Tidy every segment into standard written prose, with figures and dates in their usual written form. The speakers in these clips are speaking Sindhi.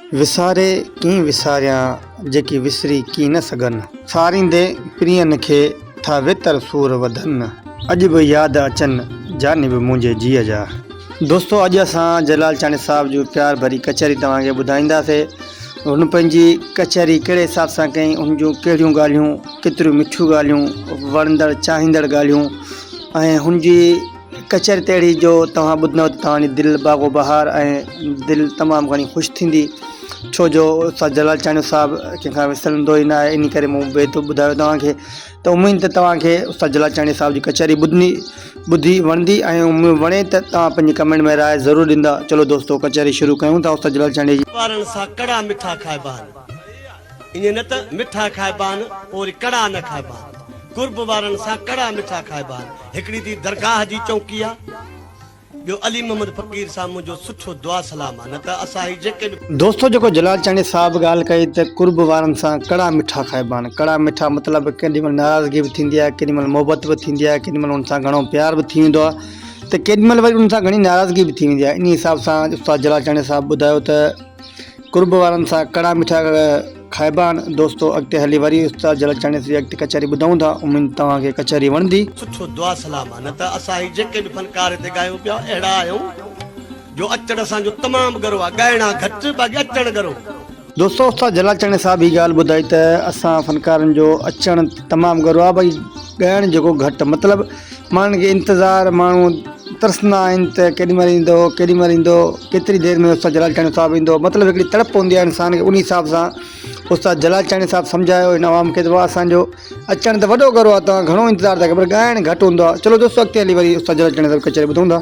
وساري ڪيئن وساريان، جيڪي وسري ڪين نه سگهن. ساريندي پرين کي ٿا ويتر سور وڌن. اڄ به ياد اچن جانب منهنجي جيء جا. دوستو اڄ اسان جلال چانڊيي صاحب جون پيار ڀري ڪچهري توهان کي ٻڌائينداسي. هن پنهنجي ڪچهري ڪهڙي حساب سان ڪئي، هن جون ڪهڙيون ڳالهيون، ڪيتريون مٺيون ڳالهيون، وڻندڙ چاهيندڙ ڳالهيون ۽ هن جي ڪچهري ته اهڙي جو توهان ٻڌندؤ ته توهان جي دل باغ و بهار ۽ دل تمام گهڻي خوش ٿيندي ڇو جو استاد جلال چانڊيو صاحب ڪنهن کان وسرندو ئي نه آهي انهي ڪري مون بيت ٻڌايو توهان کي ته اميد ته توهان کي استاد جلال چانڊيي صاحب جي ڪچهري ٻڌني ٻڌي وڻندي ۽ وڻي ته توهان پنهنجي ڪمينٽ ۾ راء ضرور ڏيندا چلو دوستو ڪچهري شروع ڪيون ٿا استاد جلال چانڊيي جي. وارن سان ڪڙا مٺا کائبا آهن. ائين نه ته مٺا کائبا آهن پوء وري ڪڙا نه کائبا آهن. قرب وارن سان ڪڙا مٺا کائبا آهن. هڪڙي ته درگاهه جي چونڪي آ، ٻيو علي محمد فقير سان منهنجو سٺو دعا سلام آ، نه ته اسان هي جيڪي به. دوستو جيڪو جلال چانڊيي صاحب ڳالهه ڪئي ته قرب وارن سان ڪڙا مٺا کائبا آهن. ڪڙا مٺا مطلب ڪيڏي مهل ناراضگي به ٿيندي آهي، ڪيڏي مهل محبت به ٿيندي آهي، ڪيڏي مهل ان سان گهڻو پيار به ٿي ويندو آهي ته ڪيڏي مهل وري ان سان گهڻي ناراضگي به ٿي ويندي آهي. انهي حساب سان استاد جلال چانڊيي صاحب ٻڌايو ته. قرب وارن سان ڪڙا مٺا کائبا آهن دوستو اڳتي هلي وري استاد جلال چانڊيي جي اڳتي ڪچهري ٻڌون ٿا اميد توهان کي ڪچهري وڻندي. سٺو دعا سلام آ نه ته اسان هي جيڪي به فنڪار هتي ڳايون پيا اهڙا آهيون جو اچڻ اسان جو تمام ڳرو آ ڳائڻا گهٽ باقي اچڻ ڳرو. دوستو استاد جلال چانڊيي صاحب هي ڳالهه ٻڌائي ته اسان فنڪارن جو اچڻ تمام ڳرو آ باقي ڳائڻ جيڪو گهٽ مطلب ماڻهن کي انتظار ماڻهو ترسندا آهن ته ڪيڏي مهل ايندو ڪيڏي مهل ايندو ڪيتري دير ۾ استاد جلال چانڊيو صاحب ايندو مطلب هڪڙي تڙپ هوندي آهي انسان کي ان حساب سان استاد جلال چانڊيو صاحب سمجهايو هن عوام کي ته بابا اسانجو اچڻ ته وڏو ڳرو آهي توهان گهڻو انتظار ٿا ڪيو پر ڳائڻ گهٽ هوندو آهي چلو دوستو اڳتي هلي وري استاد جلال چانڊيو صاحب ڪچهري ٻڌون ٿا.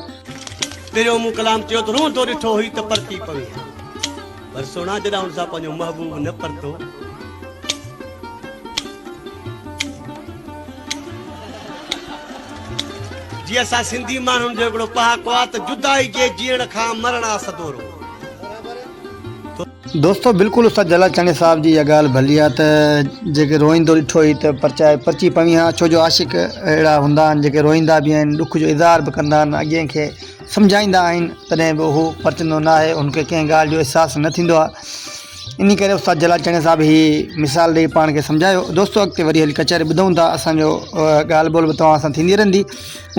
پهريون مون ڪلام چيو ته روئندو ڏٺو هئي ته پرتي پوين ها پر سهڻا جڏهن هن سان پنهنجو محبوب نه پرتو. جي اسان سنڌي ماڻهن جو هڪڙو پهاڪو آ ته جدائي جي جيئڻ کان مرڻ آ سدورو. دوستو بلڪل استاد جلال چانڊيي صاحب جي اها ڳالهه ڀلي آ ته جيڪي روئيندو ڏٺو هي ته پرچائي پرچي پوين ها ڇو جو عاشق اهڙا هوندا آهن جيڪي روئيندا به آهن ڏک جو اظهار به ڪندا آهن اڳين کي سمجهائيندا آهن تڏهن به هو پرچندو نه آهي ان کي ڪنهن ڳالهه جو احساس نه ٿيندو آ انهي ڪري استاد جلال چانڊيي صاحب هي مثال ڏئي پاڻ کي سمجهايو دوستو اڳتي وري هلي ڪچهري ٻڌون ٿا اسان جو ڳالهه ٻولهه به توهان سان ٿيندي رهندي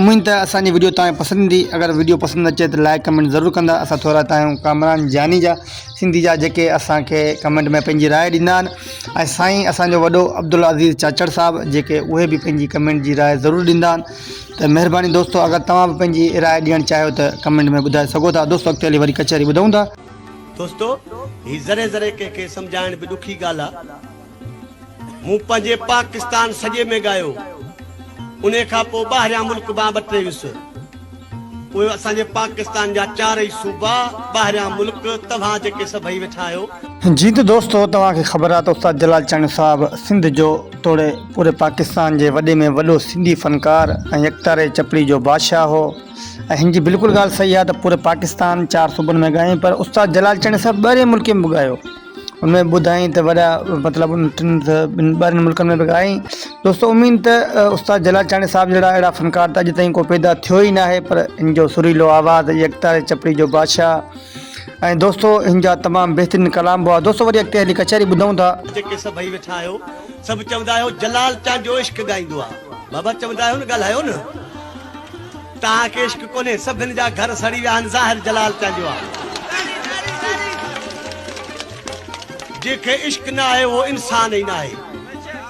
اميد ته اسان جي وڊيو توهان کي پسند ايندي اگر وڊيو پسند اچي ته لائڪ ڪمينٽ ضرور ڪندا اسان ٿورا ٿا آهيون ڪامران جاني جا سنڌي جا جيڪي اسان کي ڪمينٽ ۾ پنهنجي راء ڏيندا آهن ۽ سائين اسان جو وڏو عبدالعزيز چاچڙ صاحب جيڪي اهي به پنهنجي ڪمينٽ جي راء ضرور ڏيندا آهن ته مهرباني دوستو اگر توهان به پنهنجي راء ڏيڻ چاهيو ته ڪمينٽ ۾ ٻڌائي سگهو ٿا دوستو اڳتي هلي وري ڪچهري ٻڌون ٿا. دوستو هي ذري ذري ڪنهن کي سمجهائڻ به ڏکي ڳالهه آ. مون پنهنجي پاڪستان سڄي ۾ ڳايو انهي کان پوء ٻاهريان ملڪ مان ٻه ٽي ويس. اهي اسان جي پاڪستان جا چارئي صوبا ٻاهريان ملڪ توهان جيڪي سڀئي ويٺا آهيو. جي ته دوستو توهان کي خبر آ ته استاد جلال چانڊيو صاحب سنڌ جو توڙي پوري پاڪستان جي وڏي ۾ وڏو سنڌي فنڪار ۽ يڪتاري چپڙي جو بادشاهه هو. ۽ هن جي بلڪل ڳالهه صحيح آهي ته پوري پاڪستان چار صوبن ۾ ڳايائين پر استاد جلال چانڊيي صاحب ٻاهرين ملڪ ۾ به ڳايو ان ۾ ٻڌائين ته وڏا مطلب ان ٽن ٻن ٻاهرين ملڪن ۾ به ڳايائين دوستو اميد ته استاد جلال چانڊيي صاحب جهڙا اهڙا فنڪار ته اڄ تائين ڪو پيدا ٿيو ئي ناهي پر هن جو سريلو آواز يڪتاري چپڙي جو بادشاهه ۽ دوستو هن جا تمام بهترين ڪلام به هئا دوستو وري اڳتي هلي ڪچهري ٻڌون ٿا. جيڪي سڀئي ويٺا آهيو سڀ چوندا آهيو جلال چانڊيو عشق ڳائيندو آ بابا چوندا آهيو نه ڳالهايو نه. توهان کي عشق ڪونهي سڀن جا گهر سڙي ويا آهن ظاهر جلال چانڊيو آ جنهن کي عشق نه آهي اهو انسان ئي ناهي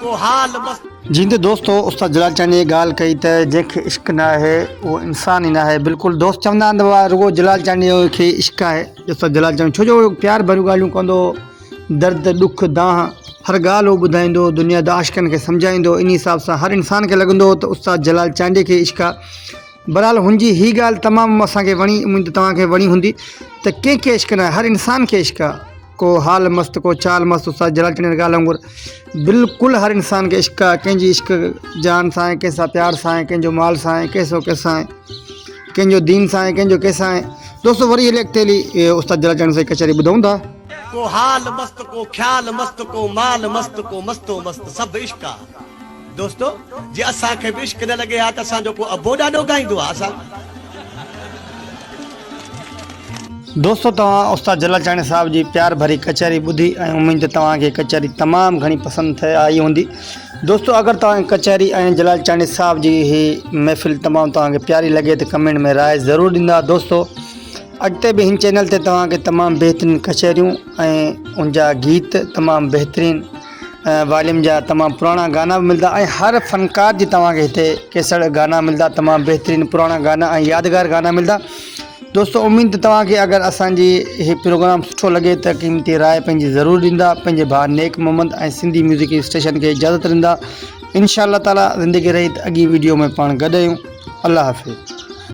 ڪو حال مست. جي ته دوستو استاد جلال چانڊيي ڳالهه ڪئي ته جنهن کي عشق نه آهي اهو انسان ئي نه آهي بلڪل دوست چوندا آهن ته بابا رڳو جلال چانڊيي کي عشق آهي استاد جلال چانڊيو ڇو جو پيار ڀريون ڳالهيون ڪندو هو درد ڏک دانهن هر ڳالهه هو ٻڌائيندو هو دنيا جي عاشقن کي سمجهائيندو هو انهي حساب سان هر انسان کي لڳندو هو ته استاد جلال چانڊيي کي عشق آ بهرحال هن جي هي ڳالهه تمام اسان کي وڻي اميد ته توهان کي وڻي هوندي ته ڪنهن کي عشق ناهي هر انسان کي عشق آ ڪو حال مست ڪو چال مست استاد جلال چانڊيي جي ڳالهه وانگر بلڪل هر انسان کي عشق آ ڪنهن جي عشق جان سان آهي ڪنهن سان پيار سان آهي ڪنهن جو مال سان آهي ڪنهن سان ڪنهن سان آهي ڪنهن جو دين سان آهي ڪنهن جو ڪنهن سان آهي دوستو وري هلي اڳتي هلي استاد جلال چانڊيي سان ڪچهري ٻڌون ٿا. ڪو حال مست ڪو خيال مست ڪو مال مست ڪو مستو مست سڀ عشق آ دوستو جي اسان کي به عشق نه لڳي ها ته اسان جو ڪو ابو ڏاڏو ڳائيندو ها اسان. دوستو توهان استاد جلال چانڊيي صاحب جي پيار ڀري ڪچهري ٻڌي ۽ اميد ته توهان کي ڪچهري تمام گهڻي پسند ٿي آئي هوندي دوستو اگر توهان کي ڪچهري ۽ جلال چانڊيي صاحب جي هي محفل تمام توهان کي پياري لڳي ته ڪمينٽ ۾ راء ضرور ڏيندا دوستو اڳتي به هن چينل تي توهان کي تمام بهترين ڪچهريون ۽ ان جا گيت تمام بهترين واليم جا تمام پراڻا گانا به ملدا ۽ هر فنڪار جي توهان کي هتي ڪيسڙ گانا ملدا تمام بهترين پراڻا گانا ۽ يادگار گانا ملدا دوستو اميد ته توهان کي اگر اسان جي هي پروگرام سٺو لڳي ته قيمتي راء پنهنجي ضرور ڏيندا پنهنجي ڀاء نيڪ محمد ۽ سنڌي ميوزڪ اسٽيشن کي اجازت ڏيندا انشاء الله تعالي زندگي رهي ته اڳي ويڊيو ۾ پاڻ گڏ آهيون الله حافظ.